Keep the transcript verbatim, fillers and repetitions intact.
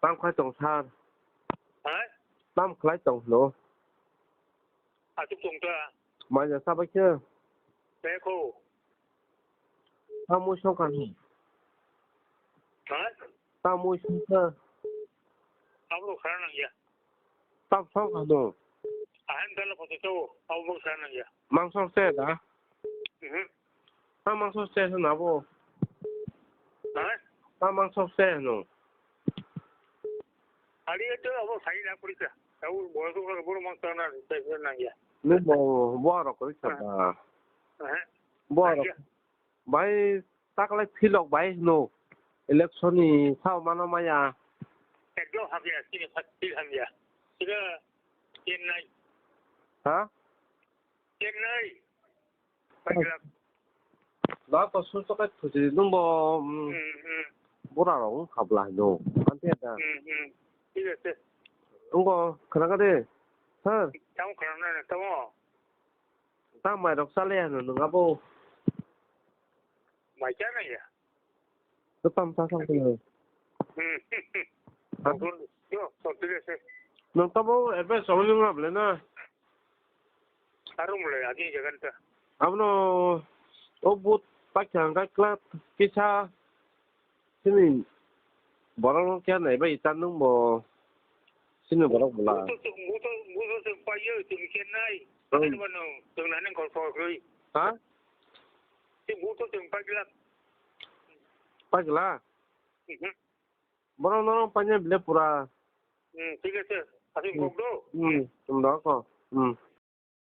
Tam khlai tong sir? Ha? Tam khlai tong hino? Achuk tong ta. Mai ja sabai khe? Beko. Tam mui song kha ni? Ha? Tam mui song kha? Abro khara nang ya. Tam song kha no? Ahan dala photo to, abo khara nang ya. Mangso se da? Mhm. Tam mangso se na bo? Ha? Tam mangso se no? Ari ito abo sai na puri ka. Abo boy ko ko boro mang ta na sai sai nang ya. Ni bo bo ro ko sa da. Eh. Bo ro. Bai taklai philok bai no. Election ni sao mano maya. Ekdom hamya, sini phat phil hamya. Sini Chennai. Ha? Chennai. Pagilak. Ba ko su to kai thuji nung bo. Hmm, hmm. Bura rong khabla no. Ante da. Hmm, hmm. Thik ase. Ngo khana ka de. Sir. Tamo khana na tamo. Ta mai rok chale ano nung abo. Mai cha na ya. To tam ta sam ko. Hmm. Ha? Yo, so thik ase. Nung tamo advice rong nung able na. Arum le agi jagan ta. Abono o but pakya hangka kla kisa sini borok no kya nai bai ta nung bo sini borok bwla. Buto buto buto tong payo tong kya nai. Hmm. Ani bono tong nani kol kol koi. Ha? Si buto tong pagla. Pagla? Mhm. Borok norok paina bile pura. Hmm, thik ase. Asing kok do. Hmm, tum da ko. Hmm.